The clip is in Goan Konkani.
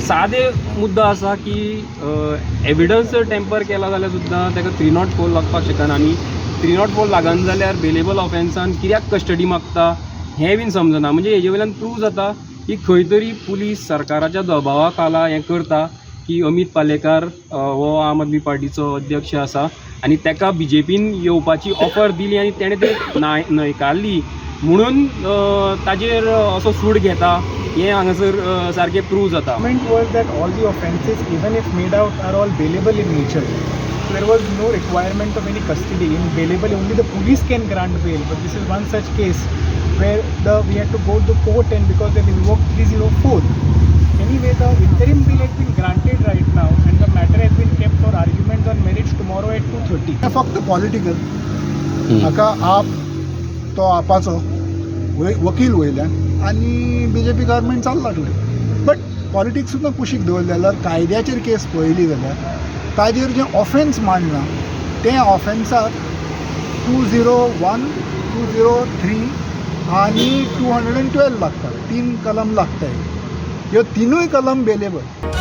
सादे मुद्दो आसा की एविडन्स जर टेम्पर केला जाल्यार सुद्दां ताका 304 लागपाक शकना आनी 304 लागना जाल्यार बेलेबल ऑफेन्सान कित्याक कस्टडी मागता हें बीन समजना. म्हणजे हेजे वयल्यान प्रूव जाता की खंय तरी पुलीस सरकाराच्या दबावा खाला हें करता की अमीत पालेकार हो आम आदमी पार्टीचो अध्यक्ष आसा आनी ताका बीजेपीन येवपाची ऑफर दिली आनी तेणें ते न्हयकारली म्हणून ताजेर असो सूड घेता हें हांगासर सारकें प्रूव जाता. Argument was that all the offences, even if made out, are all bailable in nature. So there was no requirement of any custody. In bailable, only the police can grant bail. But this is one such case where the we had to go to court, and because they've invoked 304. Anyway, the interim bail has been granted right now, and the matter has been kept for arguments on merits tomorrow at 2:30. हें फक्त पॉलिटिकल. हाका आप तो आपाचो वकील वयल्यान आनी बीजेपी गव्हर्मेंट चल्ला टुडे. बट पॉलिटिक्स सुद्दां कुशीक दवरलें जाल्यार, कायद्याचेर केस पळयली जाल्यार ताजेर जें ऑफेन्स मांडलां तें ऑफेन्साक 201, 203 आनी 212 लागता. तीन कलम लागताय. ह्यो तिनूय कलम बेलेबल.